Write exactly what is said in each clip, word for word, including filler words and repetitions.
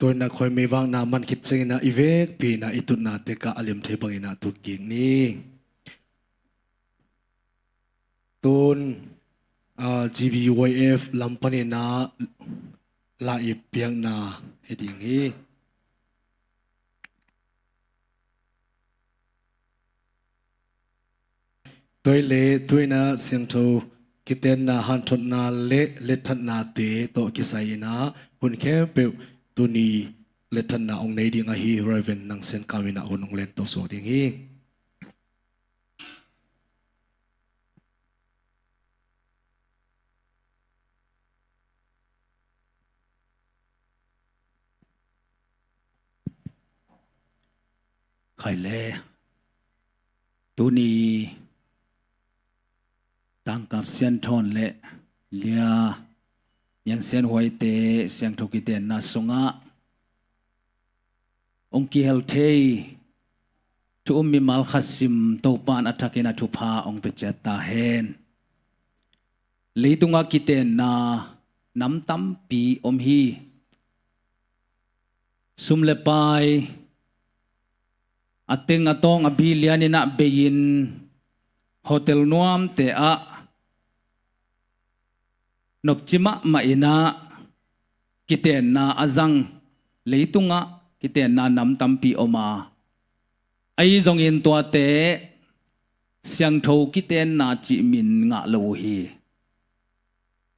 Tua inah khawi meivakna man khit cianginah i vekpi inah i tutnate kah a liam thei banginah tut kik ni. Tun ah, G B Y F lam paninah la i piakna hi ding hi. Tua hi leh tu inah siangtho kitenna hanthotna le letthatnate tawh kisai inah hun khempeuh tuni letthatna hong nei ding ahi Reverend Nang Sian Kam inah hun hong len to suak ding hi. Khai le tuni Tangkap Sian Thawn le Lia Niang Sian Huaite siangtho kitenna sungah hong kihel thei thu um mimal khat sim Topa'n a thakin a thupha hong pia ciat ta hen. Leitungah kitenna nam tampi om hi. Sum le pai, a teng a tawng a bilian inah bei-in hotel nuamte ah nopci mahmah inah kitenna a zang, leitungah kitenna nam tampi om a, ahi zongin tuate siangtho kitenna cih min ngah lo uh hi.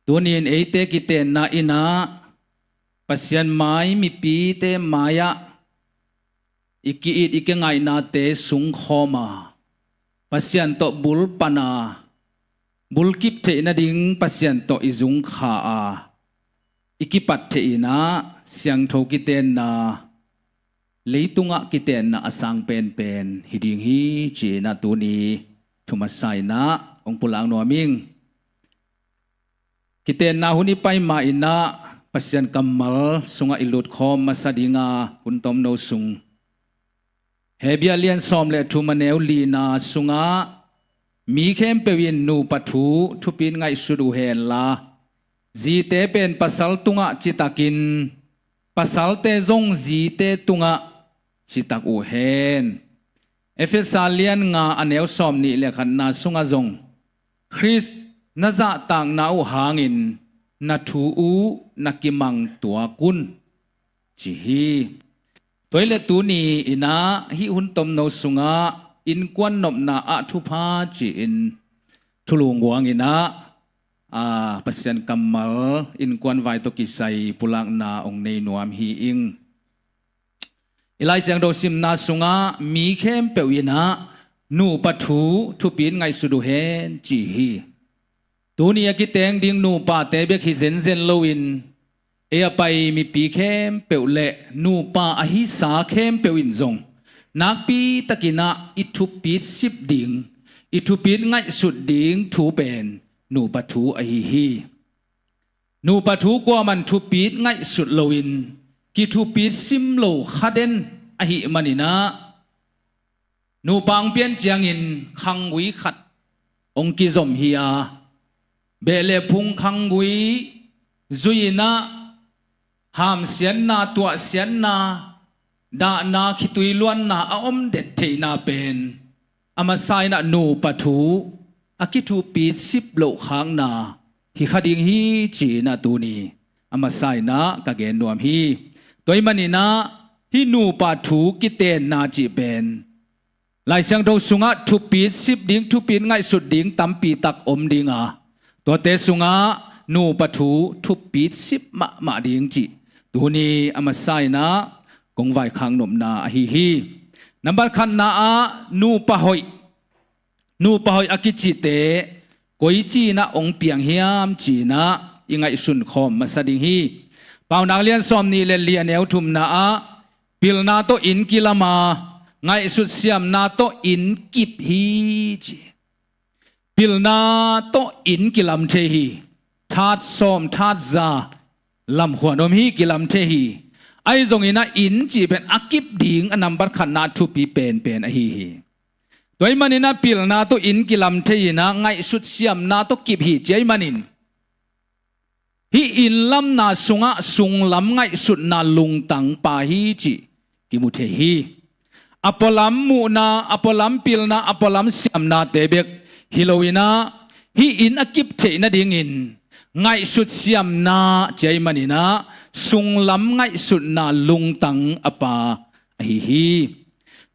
Tunin eite kitenna inah Pasian mai, mipite mai-ah i ki-it i kingaihnate sungkhawm a, Pasian tawh bul pan a, bulkip theih nading Pasian tawh i zungkha a, i kipat theih inah siangtho kitenna, leitungah kitenna a sang penpen hi ding hi ci-inah tuni thu masa inah hong pulak nuam ing. Kitenna hun i pai ma inah Pasian kammal sungah i lutkhawm masa dinga hun tomno sung Hebru lian sawm le thum a neu lina sungah mi khempeuh in nupa thu thupit ngaihsut uh hen la, zite pen pasal tungah citakin pasalte zong zite tungah citak uh hen. Efesa lian nga a neu sawm nih le khatna sungah zong Khrist na zahtakna uh hangin na thu uh na kimang tuak un ci hi. Tua hi le tuni inah hih hun tomno sungah innkuan nopna ah thupha ci-in thulungguang inah, aa, Pasian kammal innkuan vai tawh kisai pulakna hong nei nuam hi ing. I Lai Siangtho simna sungah mi khempeuh inah nupa thu thupit ngaihsut uh hen ci hi. Tuni a kiteng ding nupate bek hi zenzen loin ei a pai mipi khempeuh le nupa ahisa khempeuh in zong nakpi takinah i thupit sip ding, i thupit ngaihsut ding thu pen nupa thu ahi hi. Nupa thu kuaman thupit ngaihsut loin kithupit sim lo kha den ahih maninah nupa hong pian ciangin khanggui khat hong kizom hi a, beh le phung khanggui zui inah hamsiatna, tuahsiatna, dahna, khitui luanna a om det theihna pen a masa inah nupa thu a kithupit sip loh khakna hi kha ding hi ci-inah tuni a masa inah ka gen nuam hi. Tua ahih maninah hih nupa thu kitenna cih pen Lai Siangtho sungah thupit sip ding, thupit ngaihsut ding tampi tak om ding a, tuate sungah nupa thu thupit sip mahmah ding cih tuni a masa inah kong vaikhak nopna ahi hi. Nambat khatna ah nupa hoih, nupa hoih a kicite koici inah hong piang hiam ci-inah i ngaihsun khawm masa ding hi. Paunak lian sawm nih le li a neu thumna ah pilna tawh inn kilam a, ngaihsut siamna tawh inn kip hi ci. Pilna tawh inn kilam thei hi. That sawm, that za lamkhuan om hi, kilam thei hi. Ahi zongin a inn cih pen a kip ding a nambat khatna thupi penpen ahi hi. Tua ahih maninah pilna tawh inn kilam thei inah ngaihsut siamna tawh kip hi ci ahih manin hih innlamna sungah sunglam ngaihsutna lungtang pa hi cih kimu thei hi. A pualam muhna, a pualam pilna, a pualam siamnate bek hi loinah hih inn a kip theih nadingin ngaihsut siamna ci ahih maninah sunglam ngaihsutna lungtang a pa ahi hi.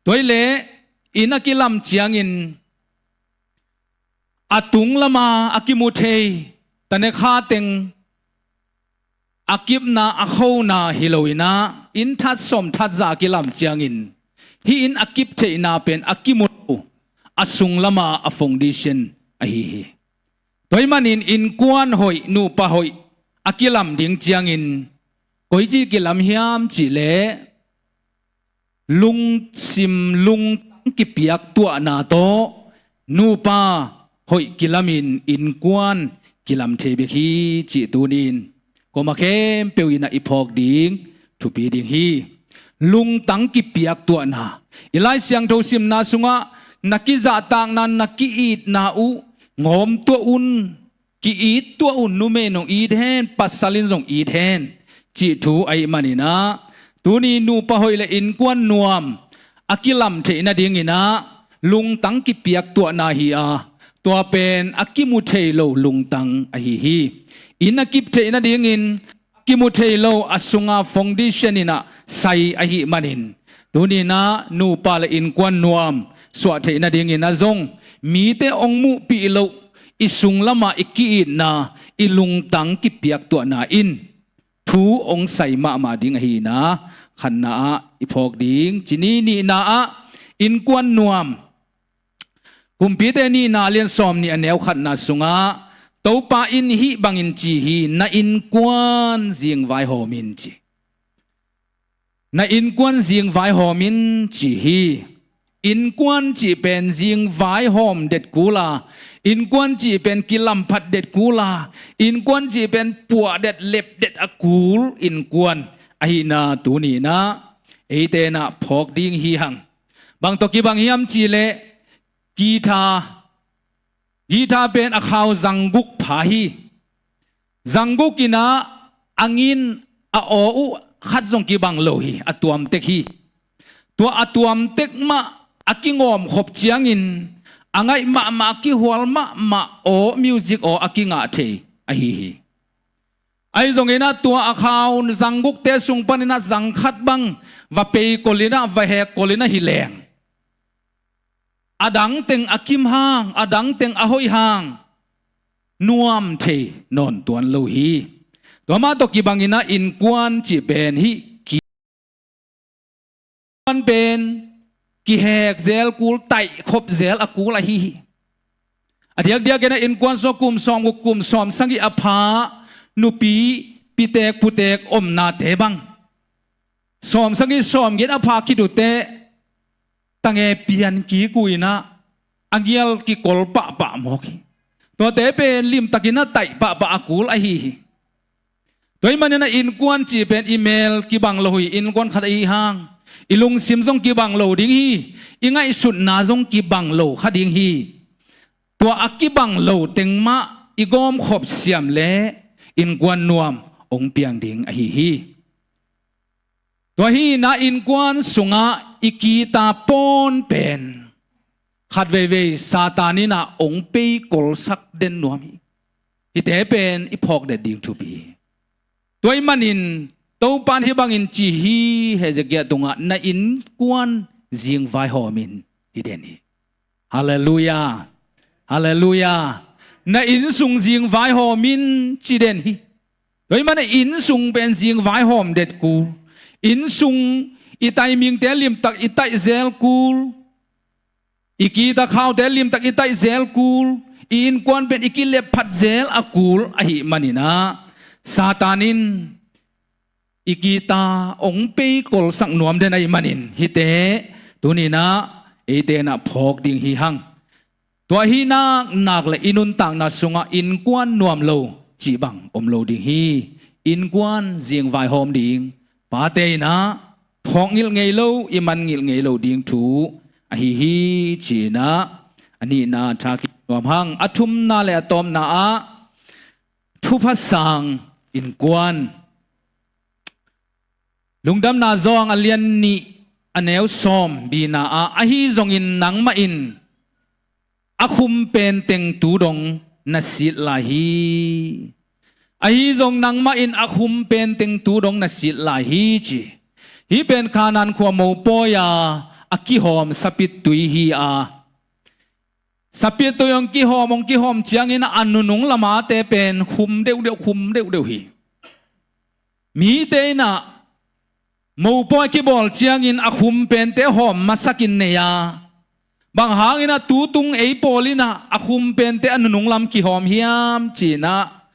Tua hileh inn a kilam ciangin a tung lama a kimu thei tanekha teng a kipna a khona hi loinah inn that sawm that za a kilam ciangin hih inn a kip theihna pen a kimu lo a sung lama a foundation ahi hi. Tua ahih manin innkuan hoih, nupa hoih a kilam ding ciangin koici kilam hiam cihleh lungsim lungtang kipiak tuahna tawh nupa hoih kilamin innkuan kilam thei bek hi cih tuni-in koma khempeuh inah i phawk ding thupi ding hi. Lungtang kipiak tuahna. I Lai Siangtho simna sungah na kizahtakna, na ki-itna uh ngawm tuah un, ki-it tuah un, numei in zong it hen, pasal in zong it hen cih thu ahih maninah tuni nupa hoih le innkuan nuam a kilam theih nadinginah lungtang kipiak tuahna hi a, tua pen a kimu thei lo lungtang ahi hi. Inn a kip theih nadingin kimu thei lo a sunga foundation inah sai ahih manin tuninah nupa le innkuan nuam suah theih nadinginah zong mite hong muhpih loh i sung lama i ki-itna, i lungtang kipiak tuahna in thu hong sai mahmah ding ahi inah khatna ah i phawk ding ci ni. Nihna ah innkuan nuam. Kumpite nihna lian sawm nih a neu khatna sungah Topa in hih bangin ci hi: Na innkuan zingvaihawm in ci. Na innkuan zingvaihawm in ci hi. Innkuan cih pen zingvaihawm det kul a, innkuan cih pen kilamphat det kul a, innkuan cih pen puahdet lepdet a kul innkuan ahihna tuninah eite inah phawk ding hi hang. Bang tawh kibang hiam cihleh guitar, guitar pen a khau zangguk pha hi. Zangguk inah a ngin a aw uh khat zong kibang lo hi, a tuamtek hi. Tua a tuamtek mah a kingawmkhop ciangin a ngaih mahmah, a kihual mahmah aw, music aw a kingah thei ahi hi. Ahi zonginah tua a khau zanggukte sung paninah zang khat bang va peikol inah va hekkol inah hi leng a dang teng a kim hang, a dang teng a hoih hang nuam thei nawn tuan lo hi. Tua mah tawh kibanginah innkuan cih pen hih ki- kuan pen kihek zel kul, taihkhop zel a kul ahi hi. A diakdiakinah innkuan sungah kum sawm guk, kum sawm sagih a pha nupi pitek putek omnate bang sawm sagih sawm giat a pha khit uh teh tange pian kik uh inah a ngial kikol pahpah mawk hi. Tuate pen limtakinah taih pahpah a kul ahi hi. Tua ahih maninah innkuan cih pen i mel kibang lo hi, innkuan khat ahi hang i lungsim zong kibang lo ding hi, i ngaihsutna zong kibang lo kha ding hi. Tua a kibang lo teng mah i gawmkhop siam le innkuan nuam hong piang ding ahi hi. Tua hi inah innkuan sungah i kita pawn pen khatveivei Satan inah hong peikolsak den nuam hi. Hihte pen i phawkdet ding thupi hi. Tua ahih manin Topa in hih bangin ci hi, Hezekiah tungah, na innkuan zingvaihawm in ci den hi. Halleluiah. Halleluiah. Na inn sung zingvaihawm in ci den hi. Tua ahih manin inn sung pen zingvaihawm det kul. Inn sung i taimingte limtak i taih zel kul. I kita khaute limtak i taih zel kul. I innkuan pen i kilepphat zel a kul ahih maninah Satan in i kita hong peikolsak nuam den ahih manin hihte tuninah eite inah phawk ding hi hang. Tua ahih nak nak le i nuntakna sungah innkuan nuam lo cih bang om lo ding hi. Innkuan zingvaihawm ding, pate inah phawkngilh ngei lo, i manngilh ngei lo ding thu ahi hi ci-inah a nihna tha kik nuam hang. A thumna le a tawpna ah thupha sang Innkuan. Lungdamna Johan a lian nih a neu sawm bina ah, ahi zongin nangmah in a khum pen teng tu dong na sit lai hi. Ahi zong nangmah in a khum pen teng tu dong na sit lai hi ci. Hih pen Kanaan khua mopawi a a kihawm sapittui hi a, sapittui hong kihawm, hong kihawm ciangin a nunung lamate pen khum deuhdeuh, khum deuhdeuh hi. Mite in ah mopawi kibawl ciangin a khum pente hawm masakin nei a, bang hangin ah tutung ei pawl in ah a khum pente a nunung lam kihawm hiam ci-in ah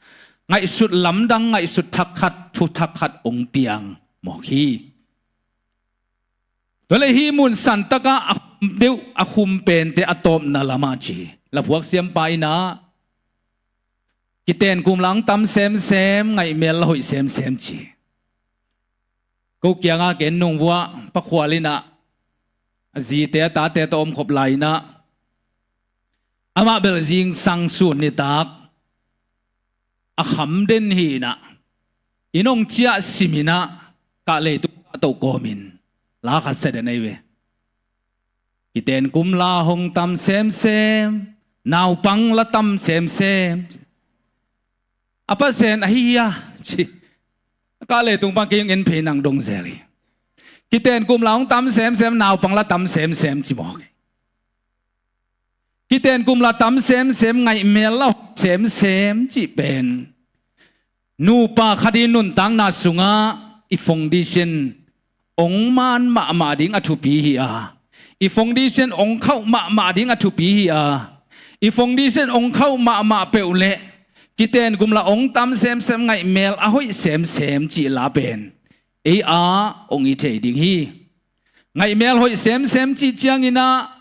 ngaihsut lamdang, ngaihsut thak khat, thu thak khat hong piang mawk hi. Tua leh hih mun santak ah a khum deuh, a khum pente a tawpna lamah ci. Laphuak siampa in ah, kiten kum la hong tam semsem, ngaihmel la hoih semsem ci. Ko kiangah ken nung vuah Pa Khual in ah, a zite a tate tawh om khop lai in ah, amah bel zingsang sun nitak a kham den hi in ah, inn hong ciah sim in ah, kah leitung a toh kawmin la khat sia den ahi ve. Kiten kum la hong tam semsem, naupang la tam semsem. A Pasian ahi hia ci. Kah leitung pan kei hong en phei nang dong zel hi. Kiten kum la hong tam semsem, naupang la tam semsem ci mawk hi. Kiten kum la tam semsem, ngaihmel la hoih semsem cih pen nupa khat i nuntakna sungah i foundation hong maan mahmah ding a thupi hi a, i foundation hong khauh mahmah ding a thupi hi a, i foundation hong khauh mahmah peuh leh kiten kum la hong tam semsem, ngaihmel a hoih semsem cih la pen ei a hong hi thei ding hi. Ngaihmel hoih semsem cih ciangin ah,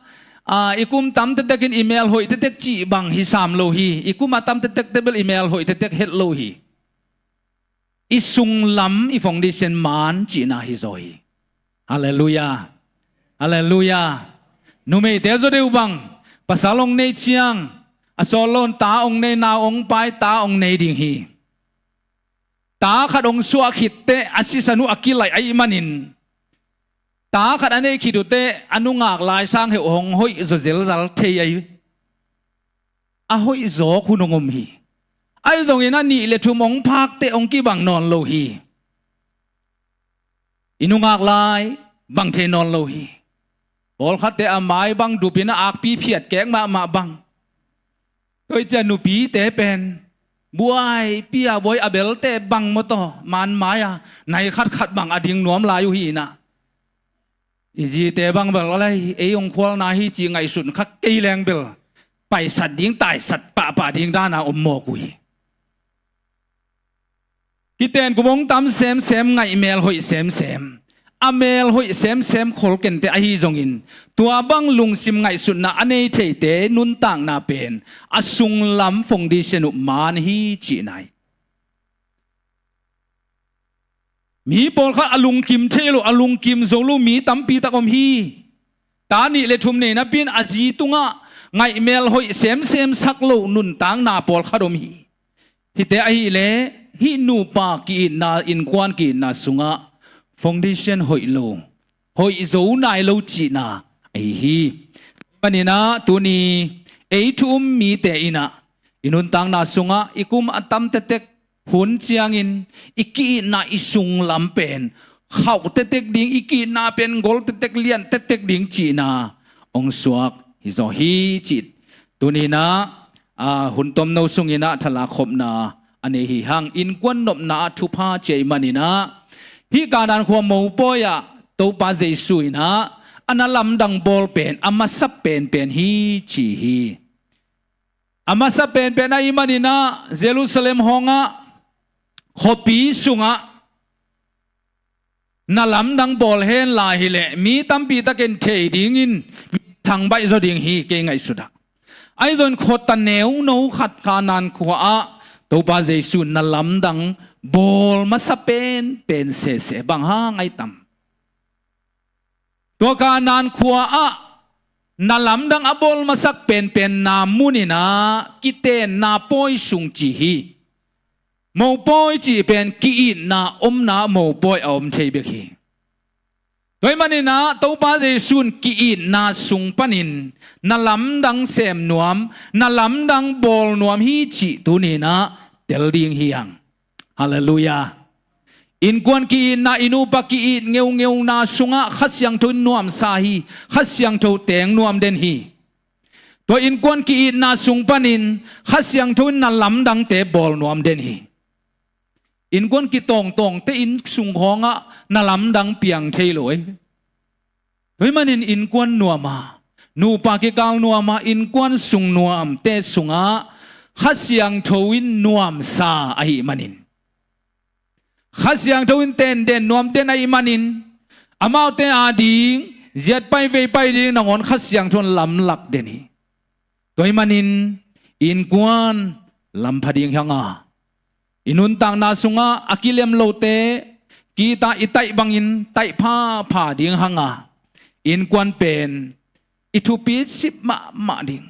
a, i kum tam tektekin i mel hoih tektek cih bang hi sam lo hi. I kum a tam tektek teh bel i mel hoih tektek het lo hi. I sunglam, i foundation maan cihna hi zaw hi. Halleluiah. Halleluiah. Numeite zaw deuh bang, pasal hong nei ciang, a sawt lo-in ta hong nei, nau hong pai, ta hong nei ding hi. Ta khat hong suah khit teh a sisan uh a kilaih ahih manin, ta khat a neih khit uh teh a nungak lai sang heuh hong hoih zaw zelzal thei ahi. A hoih zawk hun hong om hi. Ahi zongin a nih le thum hong phak teh hong kibang nawn lo hi. I nungak lai bang thei nawn lo hi. Pawlkhatte a mai bang dupin a akpi phiat kek mahmah bang. Tua hi ciang nupite pen buai, pia buai, a belte bang maw taw, man mai-a nai khatkhat bang a ding nuam lai uh hi in ah, i zite bang bel, "Alai, ei hong khualna hi," cih ngaihsun kha kei leng bel paisat ding, taisat pahpah ding dan a om mawk uh hi. Kiten kum hong tam semsem, ngaihmel hoih semsem, a mel hoih semsem khol kei teh ahi zongin, tua bang lungsim ngaihsutna a nei theite nuntakna pen a sunglam foundation uh maan hi cihna hi. Mi pawlkhat a lungkim thei lo, a lungkim zo lo mi tampi tak om hi. Ta nih le thum nei napi-in a zi tungah ngaihmel hoih semsem sak lo nuntakna pawlkhat om hi. Hihte ahih leh hih nupa ki-itna, innkuan ki-itna sungah foundation hoih lo, hoih zo nai lo cihna ahi hi. Panin ah tuni ei thu um mite in ah i nuntakna sungah i kum a tam tektek hun ciangin i ki-itna, i sunglam pen khauh tektek ding, i ki-itna pen gol tektek, lian tektek ding cihna hong suak hi zaw hi cih tuni in ah, a, hun tomno sungin ah thalak khopna a nei hi hang. Innkuan nopna ah thupha ci ahih manin ah, hih Kanaan khua mopawi ah Topa Jesu in ah a na lamdang bawl pen a masa penpen hi ci hi. A masa penpen ahih manin ah Jerusalem hawngah, khuapi sungah na lamdang bawl hen la hi leh mi tampi takin thei dingin mi thangbaih zaw ding hi, kei ngaihsut ah. Ahi zongin khuata neuno khat Kanaan khua ah Topa Jesu na lamdang bawl masa penpen sese, bang hang ahi tam? Tua Kanaan khua ah na lamdang a bawl masak penpenna mun in ah kitenna pawi sung ci hi. Mopawi cih pen ki-itna omna mopawi a om thei bek hi. Tua ahih manin ah Topa Jesu in ki-itna sung panin na lamdang sem nuam, na lamdang bawl nuam hi cih tuni-in ah tel ding hi hang. Halleluiah. Innkuan ki-itna, i nupa ki-it ngeungeuna sungah Kha Siangtho in nuamsa hi, Kha Siangtho teng nuam den hi. Tua innkuan ki-itna sung panin Kha Siangtho in na lamdangte bawl nuam den hi. Innkuan kitawngtawngte inn sung khawngah na lamdang piang thei lo ei. Tua ahih manin innkuan nuam a, nupa kikal nuam a, innkuan sung nuamte sungah Kha Siangtho in nuamsa ahih manin, Kha Siangtho in tenden nuam den ahih manin, amaute ading ziat pai vei pai ding nangawn Kha Siangtho in lamlak den hi. Tua ahih manin innkuan lampha ding hi hang a, i nuntakna sungah a kilem lote kita i taih bangin taih phapha ding hi hang a, innkuan pen i thupi sip mahmah ding.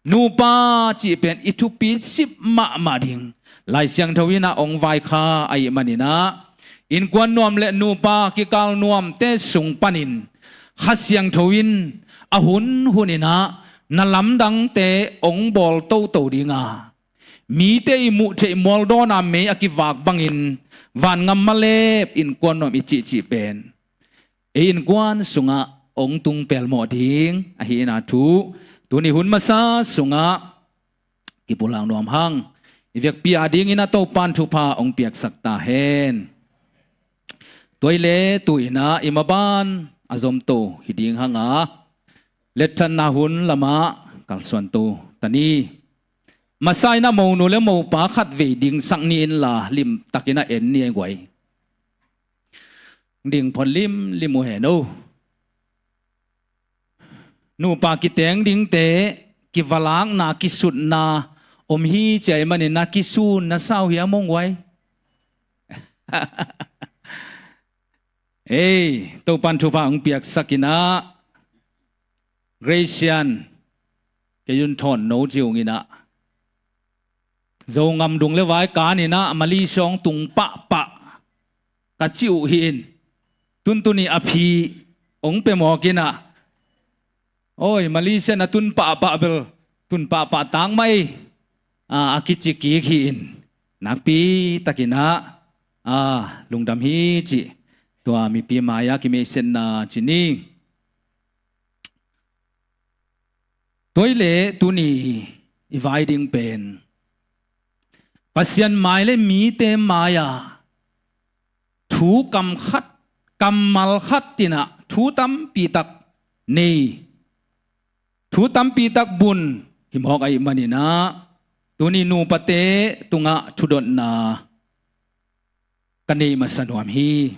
Nupa cih pen i thupi sip mahmah ding. Lai Siangtho in ah hong vaikhak ahih manin ah, innkuan nuam le nupa kikal nuamte sung panin Kha Siangtho in a hun hunin ah na lamdangte hong bawl toto ding a, mite i muh theih mualdawna mei a kivak bangin vangam malep innkuan nuam i cihcih pen ei innkuan sungah hong tung pelmawh ding ahihna thu tuni hun masa sungah kipulak nuam hang. I vekpi adingin ah Topa'n thupha hong piaksak ta hen. Tua ahih leh tu-in ah i maban a zomto hi ding hi hang a, letthanna hun lamah kalsuanto ta ni. Masa in ah monu le mopa khatvei dingsak ni inla, limtakin ah en ni ei guai. Ding phot limlim uh hen o. Nupa kiteng dingte kivalakna, kisutna om hi ci ahih manin ah kisun na sa uh hiam ong guai? Ei, Topa'n thupha hong piaksak in ah, Gracian, kei un thawn no ci ung in ah, Zogam dung le vai kan in ah Malaysia hong tung pahpah ka ci uh hi in, tuntun i a phi hong pia mawk in ah, oi, Malaysia na tun pahpah bel, tun pahpah tak mai, a, a kici kik hi in, nakpi takin ah, a, lungdam hi cih tua mipi mai-ah kimeihsetna ci ni. Tua ahih leh tuni i vai ding pen Pasian mai le mite mai-ah thu kam khat, kammal khat in ah thu tampi tak nei, thu tampi tak bun hi mawk ahih manin ah, tuni nupate tungah thudotna ka neih masa nuam hi.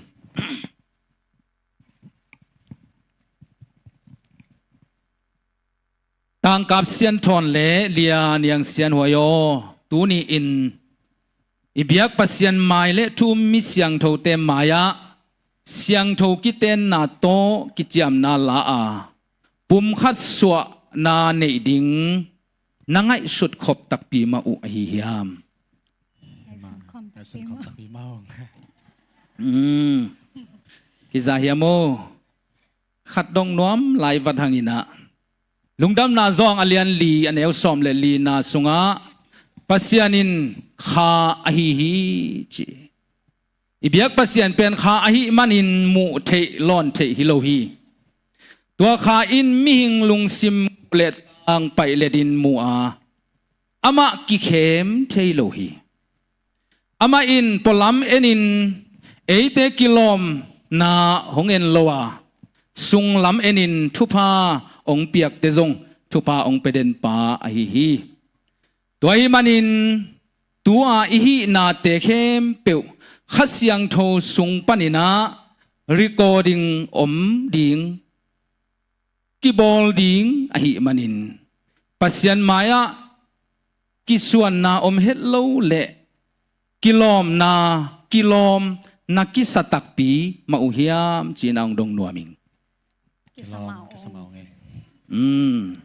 Tangkap Sian Thawn le Lia Niang Sian Huai aw, tuni-in i biak Pasian mai le thu-um mi siangthote mai-ah siangtho kitenna tawh kiciamna la a, pumkhat suahna neih ding na ngaihsut khop takpi mah uh ahi hiam? Ngaihsut khop takpi mah. Kiza hiam aw? Khat dong nuam lai vat hang in ah, Lungdamna Zawng a lian li, a neu sawm le lina sungah Pasian in kha ahi hi ci. I biak Pasian pen kha ahih manin muh theih lawn theih hi lo hi. Tua kha in mihing lungsim le tang paih le din mu a, amah kikhem thei lo hi. Amah in pualam enin eite kilawmna hong en lo a, sunglam enin thupha hong piakte zong thupha hong pia denpa ahi hi. Tua ahih manin tu-a i hihnate khempeuh Kha Siangtho sung panin ah recording om ding, kibawl ding ahih manin, Pasian mai-ah kisuanna om het lo le kilawmna, kilawm na kisa takpi mah uh hiam ci-in ah hong dong nuam ing. Kisa mah ung. Kisa mah ung e. Um.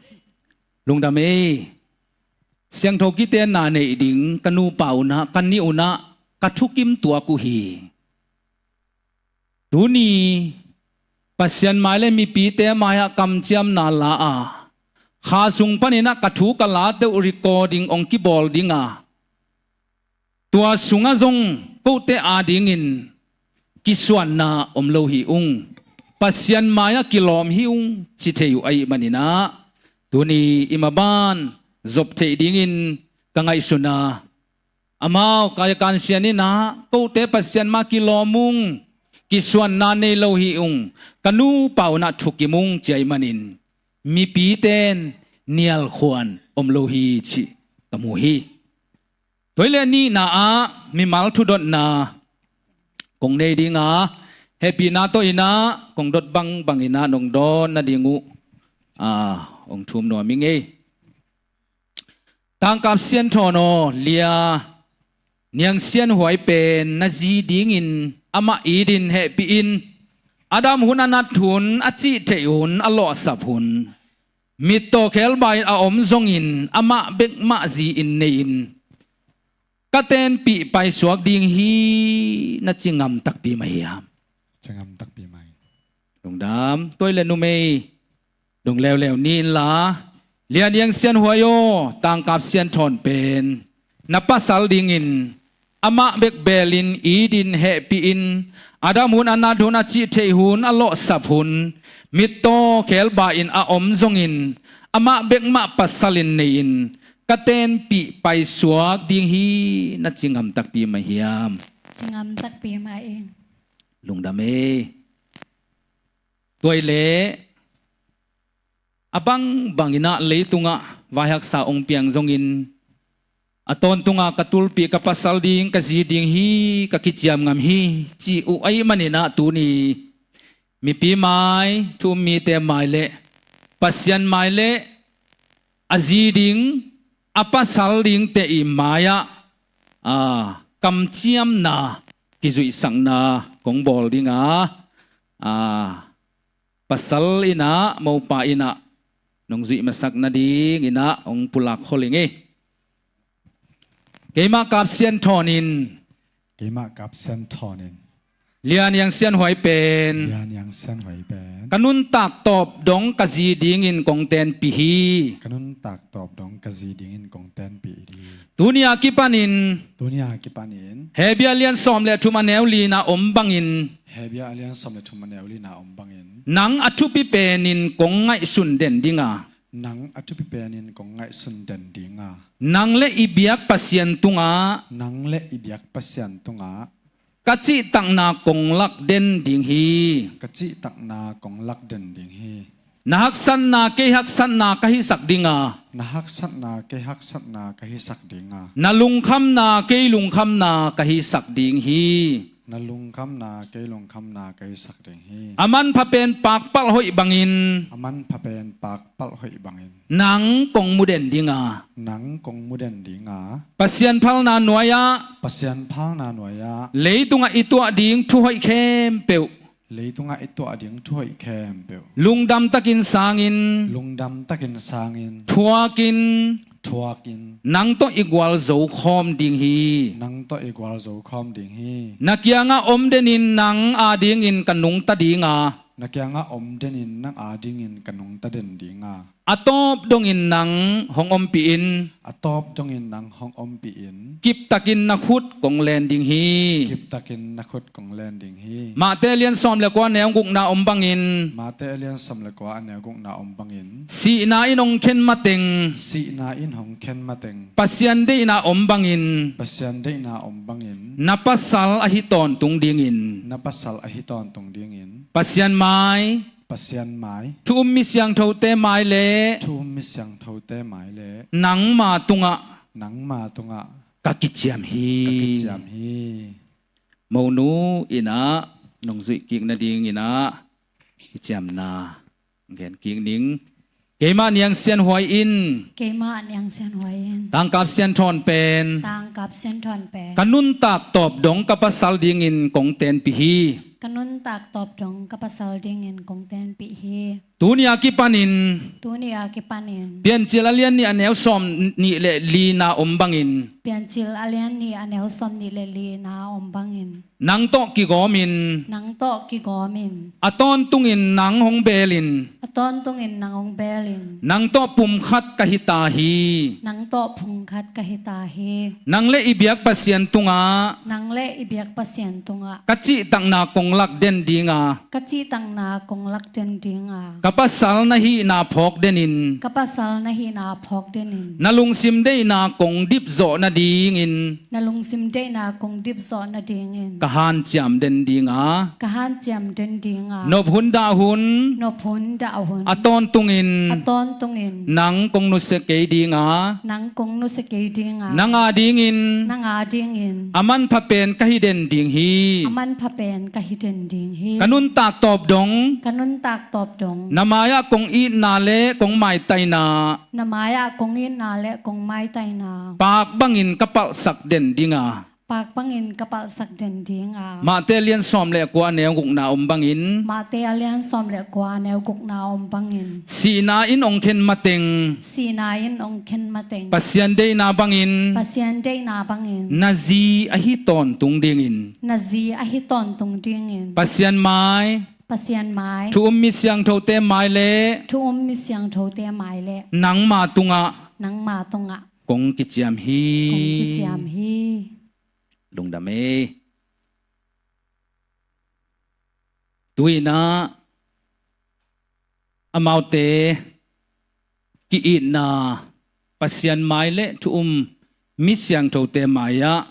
Lungdam ei. Siangtho kitenna neih ding ka nupa un ah, ka nih un ah, ka thukim tuak uh hi. Tuni Pasian mai le mipite mai-ah kamciamna la a, kha sung paninah ka thu ka late uh recording hong kibawl dinga, tua sungah zong kote adingin kisuanna om lo hi ung. Pasian mai-ah kilawm hi ung ci thei uh ahih maninah, tuni i maban zop theih dingin ka ngaihsuna, amau kaiakansian inah kote Pasian mai-ah kilawm ung, kisuanna nei lo hi ung, ka nupa unah thukim ung ci ahih manin, mipite in nialkhuan om lo hi cih ka mu hi. Tua hi leh nihna ah mimal thudotna kong nei dinga, hehpihna tawh inah kong dot bangbang inah nong dawn nading uh, ah, hong thum nuam ing ei. Tangkap Sian Thawn aw, Lia Niang Sian Huai pen na zi dingin amah it in hehpih in, a dam hun a nat hun, a cih theih hun, a lawhsap hun, mittaw khelba in a om zongin amah bek mah zi-in nei in, ka tenpih paisuak ding hi na ci ngam takpi mah hiam? Ci ngam takpi mah hi. Lungdam. Tua hi leh numei dong leuleu ni inla, Lia Niang Sian Huai aw, Tangkap Sian Thawn pen na pasal dingin amah bek belin it in hehpih in, a dam hun, a nat hun, a cih theih hun, a lawhsap hun, mittaw khelba in a om zongin amah bek mah pasal in nei in, ka tenpih paisuak ding hi na ci ngam takpi mah hiam? Ci ngam takpi mah hi. Lungdam ei. Tua hi leh a bangbang inah leitungah vaihaksa hong piang zongin, a tawntunga ka tulpih, ka pasal ding, ka zi ding hi, ka kiciam ngam hi ci uh ahih maninah, tuni mipi mai, thu-um mite mai le Pasian mai le a zi ding, a pasal dingte i mai-ah, ah, kamciamna kizuihsakna kong bawl dinga, ah, pasal inah, mopa inah nong zuih masak nading inah hong pulak khol ing ei. Keimah Kap Sian Thawn in. Keimah Kap Sian Thawn in. Lia Niang Sian Huai pen. Lia Niang Sian Huai pen. Ka nuntak tawp dong ka zi dingin kong tenpih hi. Ka nuntak tawp dong ka zi dingin kong tenpih hi. Tuni a kipanin. Tuni a kipanin. Hebru a lian sawm le thum a neu lina om bangin. Hebru a lian sawm le thum a neu lina om bangin. Nang a thupi penin kong ngaihsun den dinga. Nang a thupi penin kong ngaihsun den dinga. Nang le i biak Pasian tungah. Nang le i biak Pasian tungah. Ka cihtakna kong lak den ding hi. Ka cihtakna kong lak den ding hi. Na haksatna kei haksatna ka hisak dinga. Na haksatna kei haksatna ka hisak dinga. Na lungkhamna kei lungkhamna ka hisak ding hi. Na lungkhamna kei lungkhamna ka hisak ding hi. A manpha pen pakpalh hoih bangin. A manpha pen pakpalh hoih bangin. Nang kong mu den dinga. Nang kong mu den dinga. Pasian phalna nuai-ah. Pasian phalna nuai-ah. Leitungah i tuah ding thu hoih khempeuh. Leitungah i tuah ding thu hoih khempeuh. Lungdam takin sangin. Lungdam takin sangin. Thuakin. Thuakin. Nang tawh i gualzo khawm ding hi. Nang tawh i gualzo khawm ding hi. Na kiangah om denin nang adingin ka nungta dinga. Na kiangah om denin nang adingin ka nungta den dinga. A tawp dongin nang hong ompih in. A tawp dongin nang hong ompih in. Kiptakin na khut kong len ding hi. Kiptakin na khut kong len ding hi. Mate a lian sawm le kua a neu gukna om bangin. Mate a lian sawm le kua a neu gukna om bangin. Sihna in hong khen mateng. Sihna in hong khen mateng. Pasian deihna om bangin. Pasian deihna om bangin. Na pasal ahi tawntung dingin. Na pasal ahi tawntung dingin. Pasian mai. Pasian mai. Thu-um mi siangthote mai le. Thu-um mi siangthote mai le. Nangma tungah. Nangma tungah. Ka kiciam hi. Ka kiciam hi. Monu inah nong zuih kik nading inah kiciamna gen kik ning. Keimah Niang Sian Huai in. Keimah Niang Sian Huai in. Tangkap Sian Thawn pen. Tangkap Sian Thawn pen. Ka nuntak tawp dong ka pasal dingin kong tenpih hi. Ka nuntak tawp dong ka pasal dingin kong tenpih hi. Tuni a kipanin, tuni a kipanin, Piancil a lian nih a neu sawm nih le li na om bangin, Piancil a lian nih a neu sawm nih le li na om bangin, nang tawh kigawmin, nang tawh kigawmin, a tawntungin nang hong beelin, a tawntungin nang hong beelin, nang tawh pumkhat ka hi ta hi. Nang tawh pumkhat ka hi ta hi. Nang le i biak Pasian tungah, nang le i biak Pasian tungah, ka cihtakna kong lak den dinga, ka cihtakna kong lak den dinga, ka pasal na hihna phawk denin, ka pasal na hihna phawk denin, na lungsim deihna kong dipzawh nadingin, na lungsim deihna kong dipzawh nadingin, ka hanciam den dinga, ka hanciam den dinga, nop hun dah hun, nop hun dah hun, a tawntungin, a tawntungin, nang kong nusia kei dinga, nang kong nusia kei dinga, nang a dingin, nang a dingin, a manpha pen ka hi den ding hi. A manpha pen ka hi den ding hi. Ka nuntak tawp dong, ka nuntak tawp dong, na mai-ah kong itna le kong maitaina, na mai-ah kong itna le kong maitaina, paak bangin ka palhsak den dinga, paak bangin ka palhsak den dinga. Mahte a lian sawm le kua a neu gukna om bangin, Mahte a lian sawm le kua a neu gukna om bangin, sihna in ong khen mateng, sihna in ong khen mateng, Pasian deihna bangin, Pasian deihna bangin, na zi ahi tawntung dingin, na zi ahi tawntung dingin, Pasian mai, Pasian mai, thu um mi siangthote mai le, thu um mi siangthote mai le, nangma tungah, nangma tungah, kong kiciam hi. Kong kiciam hi. Lungdam ei. Tu-in ah amaute ki-itna Pasian mai le thu um mi siangthote mai-ah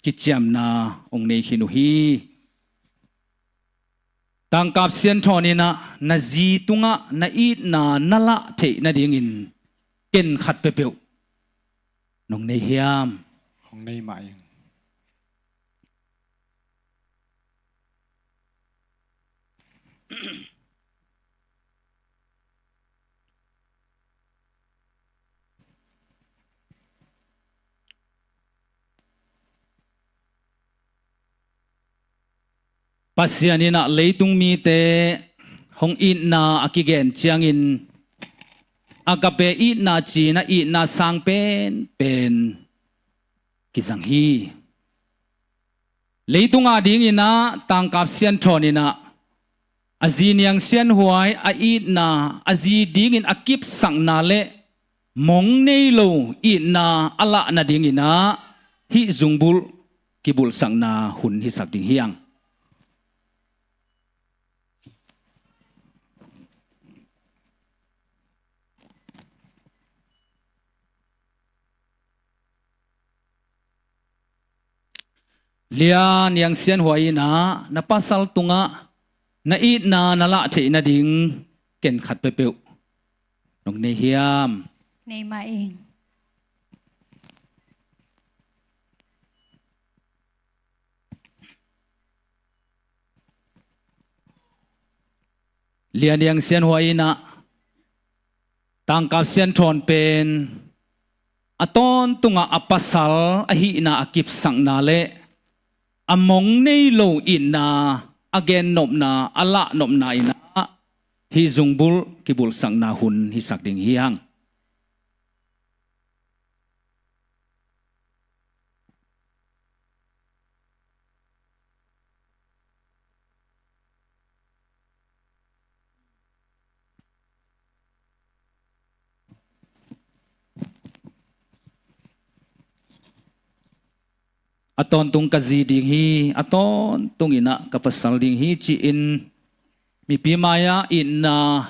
kiciamna ong nei khin uh hi. Tangkap Sian Thawn in ah na zi tungah na itna na lah theih nadingin ken khat peuhpeuh nong nei hiam? Hong nei mah ing. Pasian in ah leitung mite hong itna a kigen ciangin agape itna ci-in a itna sang penpen kizang hi. Leitung a dingin ah Tangkap Sian Thawn in ah a zi Niang Sian Huai a itna, a zi dingin a kipsakna le mong nei lo itna a lah nadingin ah hih zungbulh kibulhsakna hun hisak ding hi hang. Lia Niang Sian Huai in ah na pasal tungah na itna na lah theih nading ken khat peuhpeuh nong nei hiam? Nei mah ing. Lia Niang Sian Huai in ah Tangkap Sian Thawn pen a tawntungah a pasal ahihna a kipsakna le a mong nei lo itna a gennopna, a lahnopna in ah hih zungbulh kibulhsakna hun hisak ding hi hang. A tawntung ka zi ding hi, a tawntung in ah ka pasal ding hi ci-in mipi mai-ah itna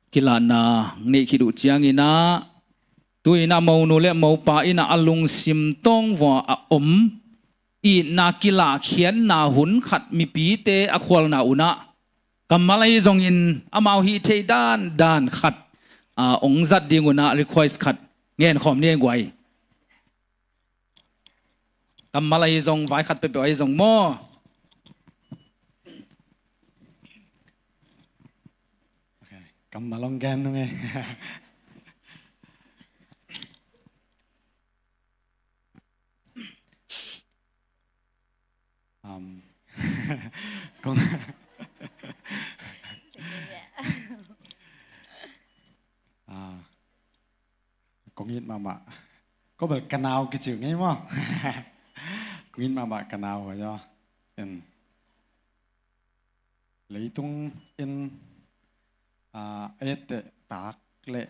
kilahna neih khit uh ciangin ah, tu-in ah monu le mopa in ah a lungsim tawngvua a om itna kilahkhiatna hun khat mipite a khualna un ah kammal ahi zongin amau hih theih dandan khat, a, ong zat ding un ah request khat ngenkhawm ni guai. Kammal ahi zong, vai khat peuhpeuh ahi zong maw? Ok, kammal ong gen nung e. Um, kong, Kong it mahmah. Ko bel ka nau kici uh ngei maw? Kong it mahmah ka nau uh aw. En. Leitung in, ah, a etteh tak le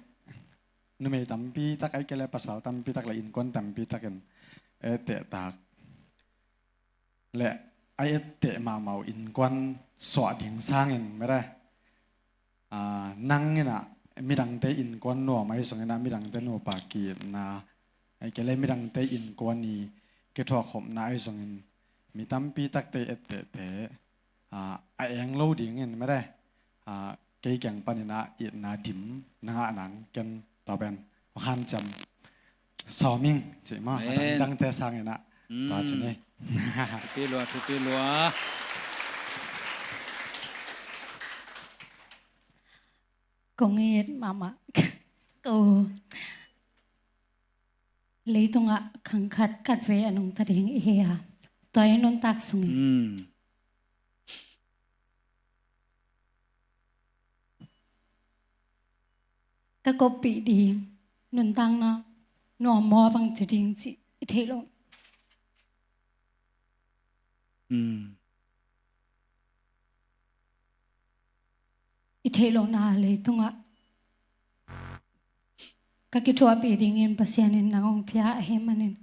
numei tampi tak, ahih kei leh pasal tampi tak le innkuan tampi tak in a etteh tak le a etteh mahmah uh innkuan suah ding sangin, mete, ah, nang in ah midangte innkuan nuam ahi zongin ah midangte nupa ki-itna, ahih kei leh midangte innkuan i kithuahkhopna ahi zongin mi tampi takte i ettehte, ah, a eng lo dingin, mete, ah, kei kiang panin ah itna dim na ngah nang ken tua pen hong hanciam sawm ing ci maw? Amen. A dangdangte sangin ah. Mm. Tua ci ni. Thupi lua, thupi lua. Kong it mahmah. Ko leitungah khang khat khatvei a nungta ding i hi a, tua i nuntak sungin. Mm. Ka koppih ding nuntakna nuam maw, bangci ding cih i theih loh. Mm. I theih lohna leitungah ka kithuahpih dingin Pasian in nang hong pia ahih manin,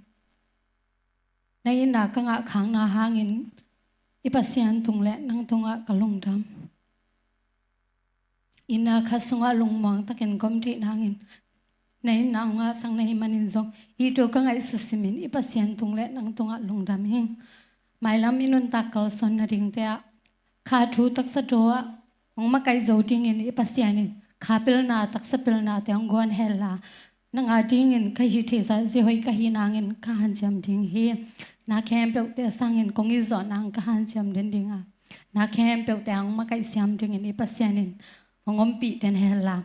na itna ka ngah khakna hangin i Pasian tung le nang tungah ka lungdam. Itna khat sungah lungmuang takin ka om theih nangin na itna hong ngahsak na hih manin zong, hih thu ka ngaihsut simin i Pasian tung le nang tungah lungdam ing. Mailam i nuntak kalsuan nadingte ah kha thu taksa thu ah hong makaih zo dingin i Pasian in kha pilna taksa pilnate hong guan hen la, nang a dingin ka hih theih zah zia hoih ka hih nangin ka hanciam ding hi. Na khempeuhte sangin kong it zawh nang ka hanciam den ding a, na khempeuhte hong makaih siam dingin i Pasian in hong ompih den hen la.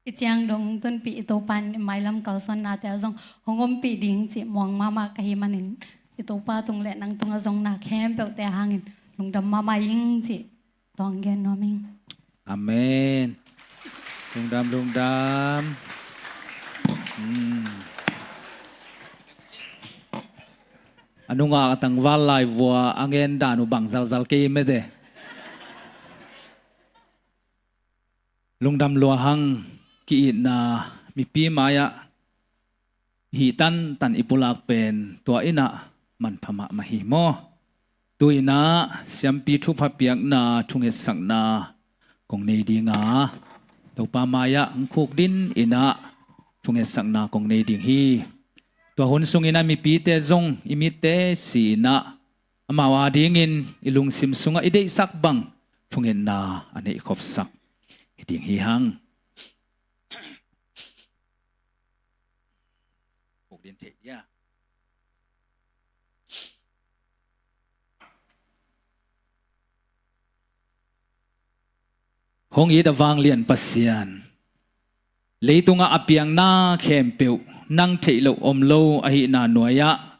I ciang dong tunpih i Topa in i mailam kalsuannate ah zong hong ompih ding cih muang mahmah ka hih manin, i Topa tung le nang tungah zong na khempeuhte hangin lungdam mahmah ing cih tawng gen nuam ing. Amen. Lungdam, lungdam. Hmm. A nungak a tangval lai vua a ngen dan uh bang zalzal kei mete. Lungdam lua hang, ki-itna mipi mai-ah hih tantan i pulak pen tua in ah manpha mahmah hi maw? Tu-in ah siampi thupha piakna thungetsakna kong nei ding a, Topa mai-ah hong khukdin in ah thungetsakna kong nei ding hi. Tua hun sungin ah mipite zong i mitte si-in ah amau a dingin i lungsim sungah i deihsak bang thungetna a neihkhopsak hi ding hi hang. Hong it a vanglian Pasian, leitungah a piang na khempeuh nang theih loh om lo ahihna nuai-ah,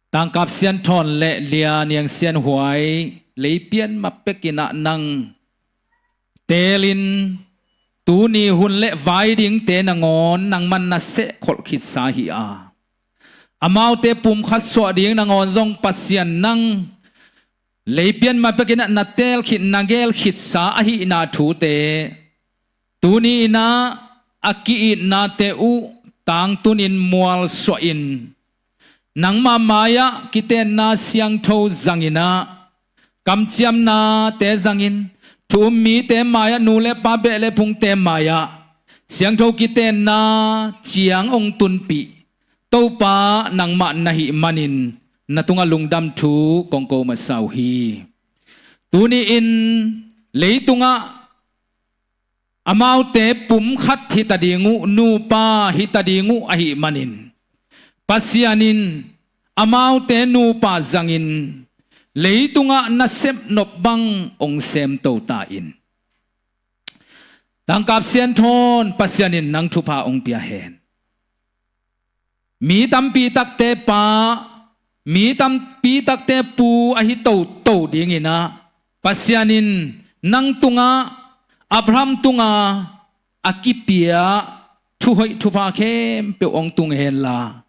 Tangkap Sian Thawn le Lia Niang Sian Huai leipian ma pekin ah nang teelin, tuni hun le vai dingte nangawn nangman na sehkholh khitsa hi a, amaute pumkhat suah ding nangawn zong Pasian nang leipian ma pekin ah na teel khit, na geel khitsa ahihna thute, tuni in ah a ki-itnate uh tangtunin mualsuahin, nangmah mai-ah kitenna siangtho zangin ah, kamciamnate zangin, thu um mite mai-ah, nu le pa, beh le phungte mai-ah siangtho kitenna ciang hong tunpih Topa nangmah na hih manin na tungah lungdam thu kong ko masa uh hi. Tuni-in leitungah amaute pumkhat hita ding uh, nupa hita ding uh ahih manin, Pasian in amaute nupa zangin leitungah nasep nop bang hong semto ta in. Tangkap Sian Thawn, Pasian in nang thupha hong pia hen. Mi tampi takte pa, mi tampi takte pu ahi toto dingin ah, Pasian in nang tungah, Abraham tungah a kipia thuhoih thupha khempeuh hong tung henla,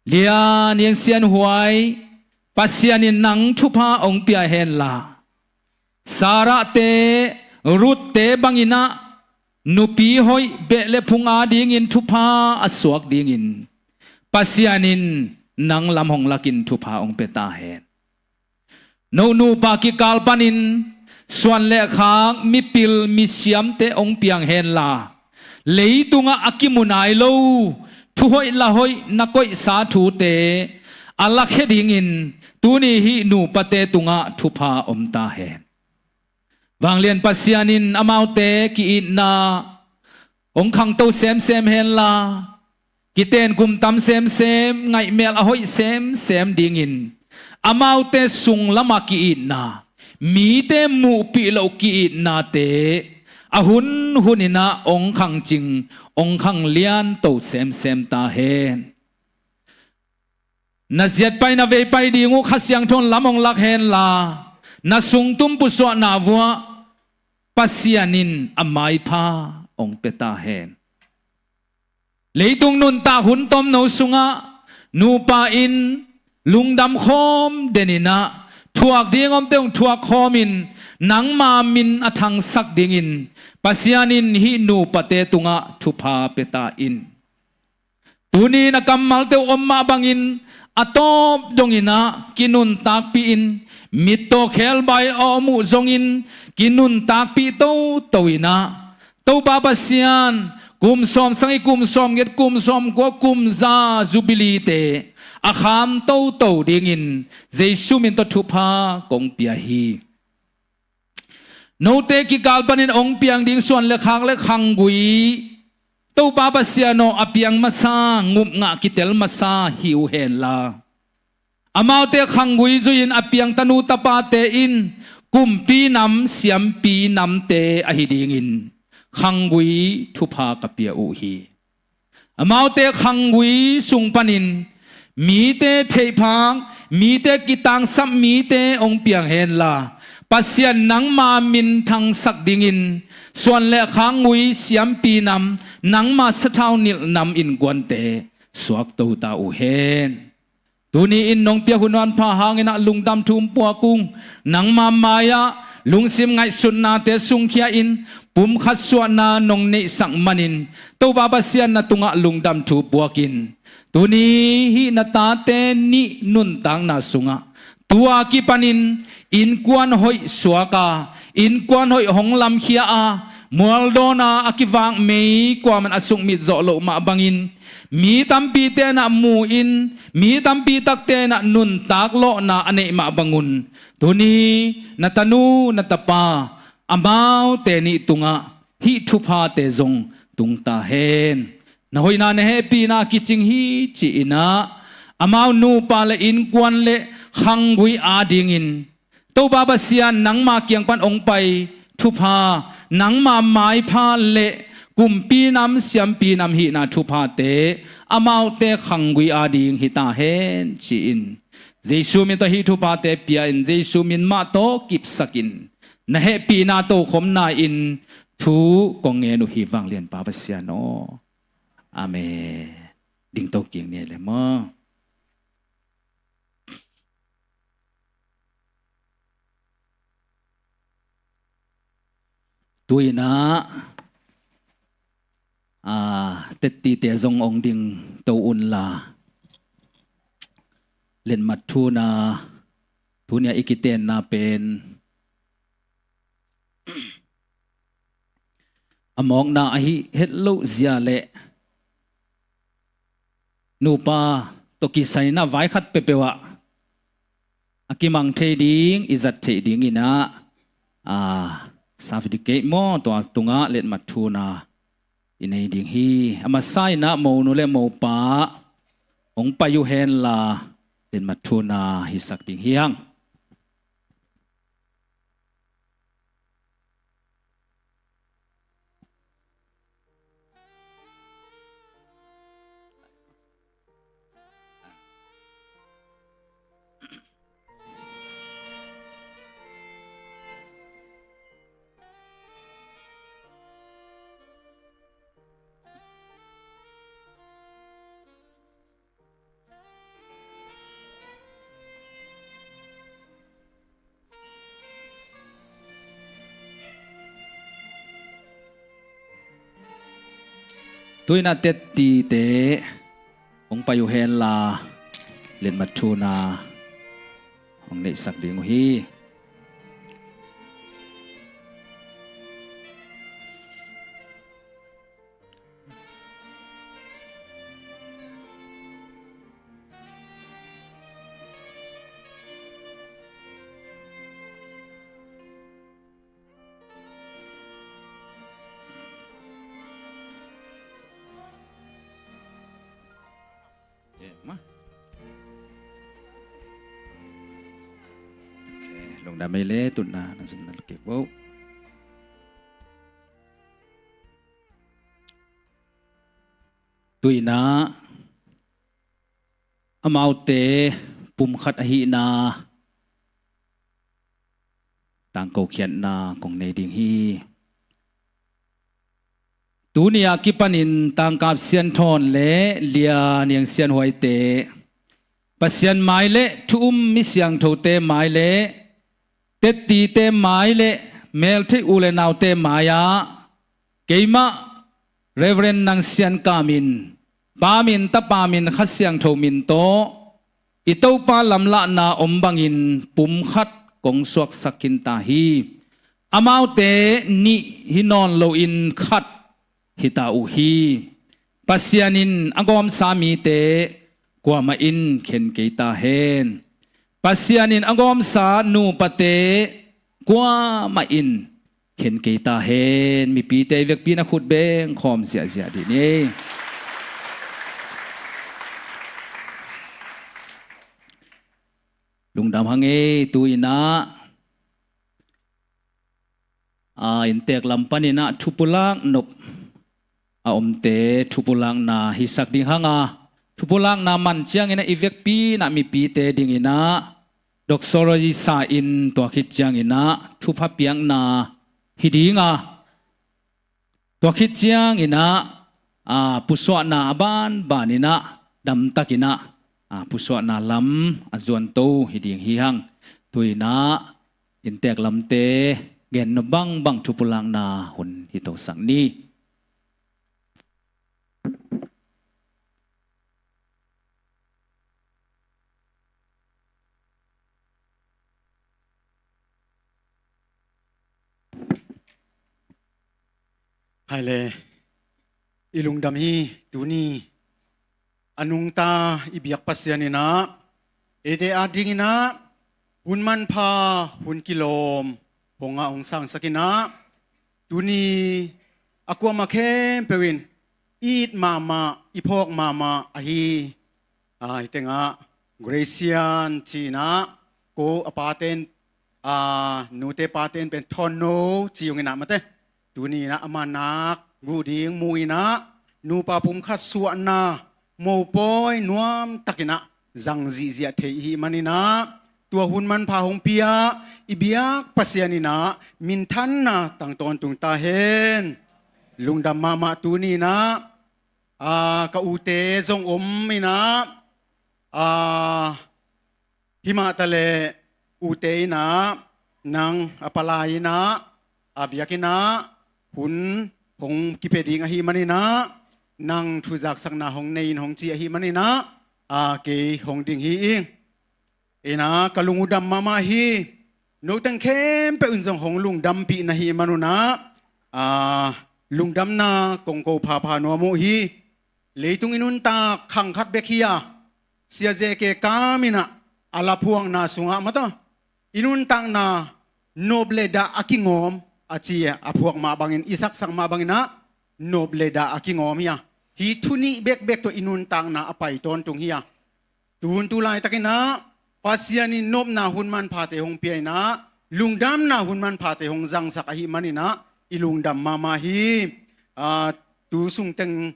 lian sianhuai Pasian in nang thupha hong pia henla, Sarah-te, Ruth-te bangin ah nupi hoih beh le phung adingin thupha a suak dingin Pasian in nang lam hong lakin thupha hong pia ta hen. No nupa kikal panin suan le khak, mipil misiamte hong piang henla, leitungah a kimu nai lo thuhoih lahoih na koihsa thute a lakhia dingin tuni hih nupate tungah thupha om ta hen. Vanglian Pasian in amaute ki-itna hong khangto semsem henla, kitenkum tam semsem, ngaihmel a hoih semsem dingin amaute sung lamah ki-itna, mite muhpih loh ki-itnate a hunhun in ah hong khangcing, hong khanglianto semsem ta hen. Na ziat pai, na vei pai ding uh Kha Siangtho in lam hong lak henla, na sungtum pusuahna vuah Pasian in a maipha hong pia ta hen. Leitung nuntak hun tomno sungah nupa in lungdam khawm den in ah, thuak ding omte hong thuak khawmin, nangma min a thangsak dingin Pasian in hih nupate tungah thupha pia ta in. Tuni na kammalte uh om mah bangin a tawp dongin ah kinuntakpih in, mittaw khelbai a om uh zongin kinuntakpih toto in ah, Topa Pasian, kum sawm sagih, kum sawm giat, kum sawm kua, kum za Jubilee-te a kham toto dingin Jesu min tawh thupha kong pia hi. Note kikal panin hong piang ding suan le khak le khanggui, Topa Pasian aw, a piang masa, ngupngah kitel masa hi uh henla, amaute khanggui zui-in a piang tanu tapate in kumpi nam, siampi namte ahi dingin khanggui thupha ka pia uh hi. Amaute khanggui sung panin mite theihphak, mite kitangsap mite hong piang henla, Pasian, nangma min thangsak dingin suan le khanggui, siampi nam, nangma sathau nilh nam innkuante suakto ta uh hen. Tuni in nong pia hun manpha hangin ah lungdam thu hong puak ung. Nangma mai-ah lungsim ngaihsutnate sungkhia-in pumkhat suahna nong neihsak manin Topa Pasian, na tungah lungdam thu puak in, tuni hih na tate nih nuntakna sungah tua kipanin innkuan hoih suak a, innkuan hoih hong lamkhia a, mualdawn a a kivak mei kuaman a sukmit zawh loh mah bangin, mi tampite in ah mu-in, mi tampi takte in ah nuntak lawhna a neih mah bangun, tuni na tanu na tapa amaute nih tungah hih thuphate zong tung ta hen. Na hoihna, na hehpihna kicing hi ci-in ah, amau nupa le innkuan le khanggui adingin Topa Pasian, nangma kiang pan hong pai thupha, nangma maipha le kumpi nam, siampi nam hihna thuphate amaute khanggui ading hi ta hen ci-in, Jesu min tawh hih thuphate pia-in, Jesu min mah tawh kipsakin, na hehpihna tokhomna-in thu kong ngen uh hi, vanglianpa Pasian aw. Amen. Dingto kik ni le maw. Tu-in ah, a, tettite zong hong dingto unla, letmat thu-na, tuni-a i kitenna pen a mawkna ahi het loh zia le nupa tawh kisai-in ah vai khat peuhpeuh ah a kimang thei ding, i zat theih dingin ah, a, certificate maw, tua tungah letmat thu-na i nei ding hi. A masa-in ah monu le mopa hong pai uh henla, letmat thu-na hisak ding hi hang. Tu-in ah tetti te hong pai uh henla, letmat thuna hong neihsak ding uh hi. Lungdam ei le, tutna na zum na kik bo. Tu-in ah amaute pumkhat ahihna tangko khiatna kong nei ding hi. Tuni a kipanin Tangkap Sian Thawn le Lia Niang Sian Huaite Pasian mai le thu um mi siangthote mai le tettite mai le meltheih u le naute mai-ah keimah Reverend Nang Sian Kam in Pa min, Tapa min, Kha Siangtho min tawh i Topa lamlahna om bangin pumkhat kong suaksak khin ta hi. Amaute nih hi nawn loin khat hi ta uh hi. Pasian in a gawmsa mite kuamah in khen kei ta hen. Pasian in a gawmsa nupate kuamah in khen kei ta hen. Mipite i vekpi-in a khut beng khawm ziahziah dih ni. Lungdam hang ei. Tu-in ah a inntek lam panin ah thupulak nop a omte thupulakna hisak ding hang a, thupulakna man ciangin ah i vekpi-in ah mipite dingin ah doxology sa in, tua khit ciangin ah thupha piakna hi ding a, tua khit ciangin ah, a, pusuahna a banbanin ah damtakin ah, a, pusuahna lam a zuanto hi ding hi hang. Tu-in ah inntek lamte gen nop bangbang thupulakna hun hi tosak ni. Hai le, i lungdam hi. Tuni a nungta i biak Pasian in ah eite adingin ah hun manpha, hun kilawm hong ngah hong sangsak in ah, tuni a kuamah khempeuh in i it mahmah, i phawk mahmah ahi. A, hih tengah Gracian ci-in ah, ko a paten, a, nute paten pen Thawn No ci hong in ah mate. Tuni in ah ama nak guh ding mu in ah, nupa pumkhat suahna mopawi nuamtakin ah zang zihziah thei i hih manin ah, tua hun manpha hong pia i biak Pasian in ah minthanna tang tawntung ta hen. Lungdam mahmah. Tuni in ah, a, ka ute zong om in ah, a, himah taleh ute in ah, nang a palai in ah, a, biakinn ah hun hong kipia ding ahih manin ah, nang thuzaksakna hong nei in hong ci ahih manin ah, a, kei hong ding hi ing. In ah ka lung uh dam mahmah hi. Noteng khempeuh in zong hong lungdampih na hih manun ah, a, lungdamna kong ko phapha nuam uh hi. Leitung i nuntak khang khat bek hi a, Sia Ze Ke Kam in ah a laphuakna sungah mataw, i nuntakna nop le dah a kingawm a ci a, a phuak mah bangin, i saksak mah bangin ah nop le dah a kingawm hi a, hih thu nih bekbek tawh i nuntakna a pai tawntung hi a, tu hun tu laitakin ah Pasian in nopna hun manphate hong pia in ah, lungdamna hun manphate hong zangsak ahih manin ah i lungdam mahmah hi. A, tu sungteng,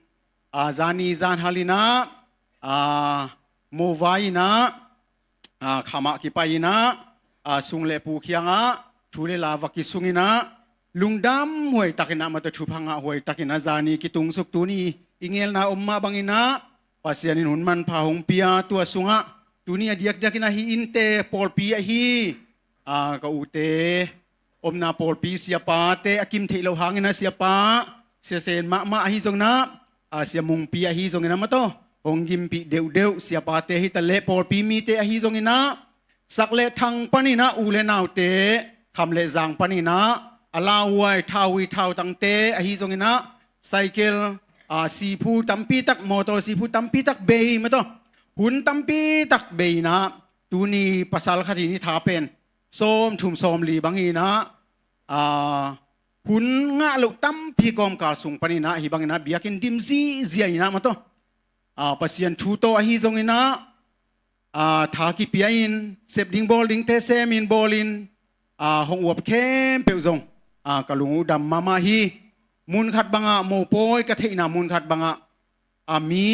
a, zani zanhal in ah, a, movai in ah, a, khamah kipai in ah, a, sung le pu kiangah thu le la va kisung in ah, lungdam huaitakin ah, mataw, thupha ngah huaitakin ah zani kitungsuk. Tuni i ngelna om mah bangin ah Pasian in hun manpha hong pia, tua sungah tuni a diakdiakin ah hih innte pawlpi ahi, a, ka ute omna pawlpi siapate a kim theih loh hangin ah siapa, Sia Sen mahmah ahi zongin ah, a, Sia Mungpi ahi zongin ah maw taw, hong gimpih deuhdeuh siapate hi ta leh pawlpi mite ahi zongin ah, sak le thang panin ah u le naute, kham le zang panin ah a lauhuai, thauhui thautangte ahi zongin ah, cycle, a, siphu tampi tak, motor siphu tampi tak bei maw taw, hun tampi tak bei in ah, tuni pasal khat in i tha pen sawmthum sawmli bang hi in ah, a, hun ngah loh tampi kawmkal sung panin ah hih bangin ah biakinn dim zihziah in ah maw taw, a, Pasian thu tawh ahi zongin ah, a, tha kipia in, sep ding bawl dingte semin bawlin, a, hong uap khempeuh zong, a, ka lung uh dam mahmah hi. Mun khat bangah, mopawi ka theihna mun khat bangah, a, mi,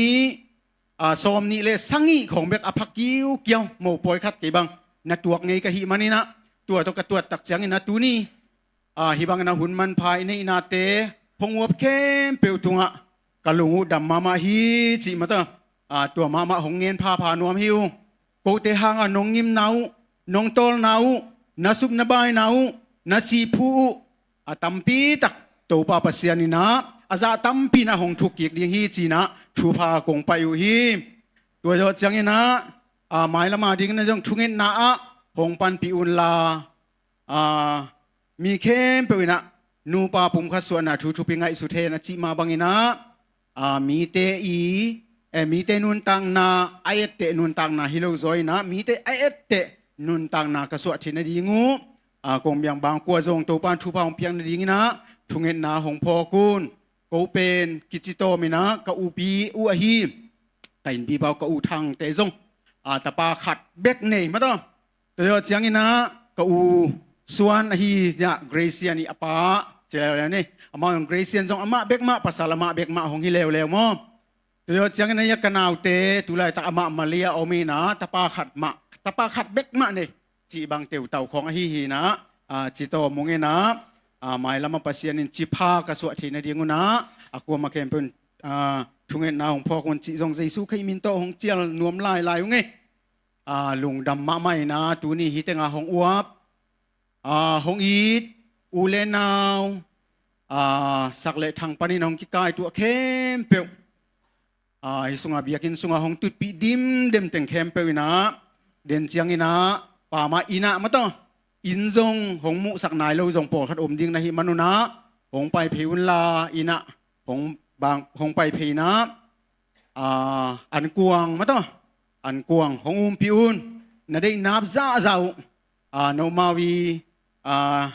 a, sawmnih le sagih khawng bek a pha kiukiau, mopawi khat kei bang na tuak ngei ka hih manin ah, tua tawh ka tuat tak ciangin ah tuni, a, hih bangin ah hun manpha i neihnate hong uap khempeuh tungah ka lung uh dam mahmah hi cih maw taw, a, tua mahmah hong ngen phapha nuam hi ung. Kote hangah nong ngimna uh, nong tawlna uh, na sup na baina uh, na siphu uh, a tampi tak Topa Pasian in ah a zah tampi in ah hong thuk kik ding hi ci-in ah thupha kong pai uh hi. Tua zawh ciangin ah, a, mailam a dingin ah zong thungetna ah hong panpih unla, a, mi khempeuh in ah nupa pumkhat suahna thu thupi ngaihsut hen a cih mah bangin ah, a, mite i, e, mite nuntakna a etteh nuntakna hi lo zaw in ah, mite a etteh nuntakna ka suah theih nading uh, a, kong biang bang kua zong Topa in thupha hong piak nadingin ah thungetna hong phawk un. Ko pen kici tawm in ah ka upi uh ahi, ka innpi pa uh ka u Thangte zong, a, tapa khat bek nei maw taw. Tua zawh ciangin ah ka u Suan ahi, ya, Gracian i a pa ci leuleu ni. Amah zong Gracian zong amah bek mah, pasal amah bek mah hong hi leuleu maw. Tua zawh ciangin ah ya ka naute, tulaitak amah Malia om in ah tapa khat mah, tapa khat bek mah nei cih bang teutau khawng ahi hi in ah, a, ci tawm ung in ah, a, mailam ah Pasian in cipha ka suah theih nading un ah, a kuamah khempeuh in, a, thungetna hong phawk un cih zong Jesu Khrih min tawh hong cial nuam lailai ung e. A, lungdam mahmah in ah tuni hih tengah hong uap, a, hong it u le nau, a, sak le thang panin hong kikaituah khempeuh, a, hih sungah biakinn sungah hong tutpih dimdem teng khempeuh in ah, den ciangin ah, pa mah inn ah maw taw, inn zong hong muhsak nai lo zong pawlkhat om ding na hih manun ah, hong pai phei unla, inn ah hong bang, hong pai phei in ah, a, ankuang maw taw, ankuang hong umpih un. Na deihnap zahzah uh, a, nomau i, a,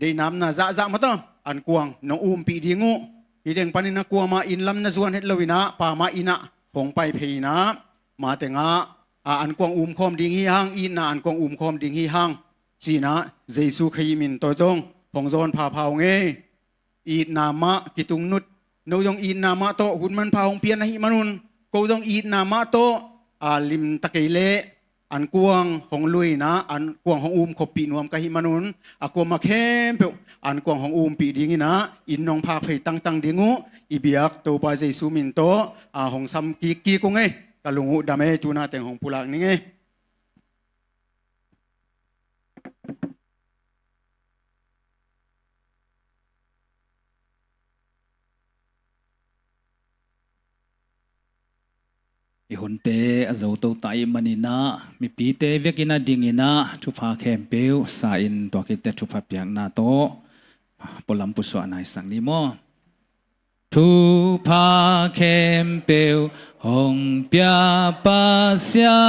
deihnapna zahzah maw taw, ankuang nong umpih ding uh. Hih teng panin ah kuamah inn lam na zuan het lo in ah, pa mah inn ah hong pai phei in ah, ma tengah, a, ankuang umkhawm ding hi hang, itna ankuang umkhawm ding hi hang ci-in ah Jesu Khrih min tawh zong hong zawn phapha ung e. Itna mah kitungnut, no zong itna mah tawh hun manpha hong pian ahih manun, ko zong itna mah tawh, a, limta kei leh ankuang hong lui in ah, ankuang hong umkhoppih nuam ka hih manun, a kuamah khempeuh ankuang hong umpih dingin ah, inn nong phak phei tangtang ding uh, i biak Topa Jesu min tawh, a, hong sam kikkik ung e. Ka lung uh dam e, tuna teng hong pulak ning e. I hunte a zo to ta ih manin ah, mipite vekin a dingin ah, thupha khempeuh sa-in tua khit teh thupha piakna tawh pualam pusuah nai sak ni maw. Thupha khempeuh hong pia Pasian,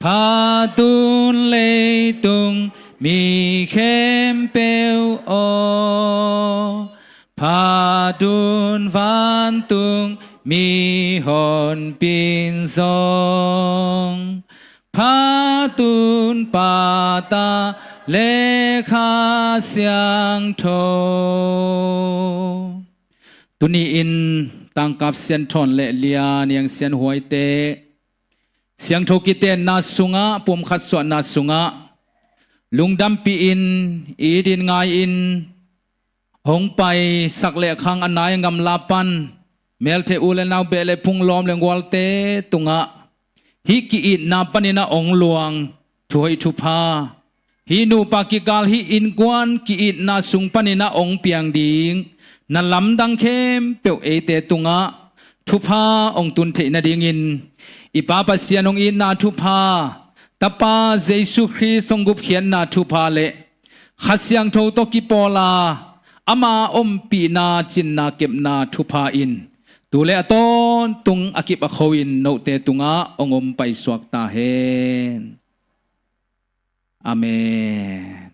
phat un leitung mi khempeuh aw, phat un vantung mihonpi in zong, phat un Pa, Ta le Kha Siangtho. Tuni-in Tangkap Sian Thawn le Lia Niang Sian Huaite siangtho kitenna sungah, pumkhat suahna sungah, lungdampih in, it in, ngai in, hong pai sak le khang a nai a gamla pan, meltheih u le nau, beh le phung, lawm le gualte tungah, hih ki-itna panin a hong luang thuhoih thupha, hih nupa kikal, hih innkuan ki-itna sung panin a hong piang ding na lamdang khempeuh eite tungah thupha hong tun theih nadingin i Pa Pasian hong itna thupha, Tapa Jesu Khrist hong gupkhiatna thupha le Kha Siangtho tawh kipawla ama ompihna cinna kepna thupha in tu le a tawntung a kip a kho in note tungah hong om paisuak ta hen. Amen.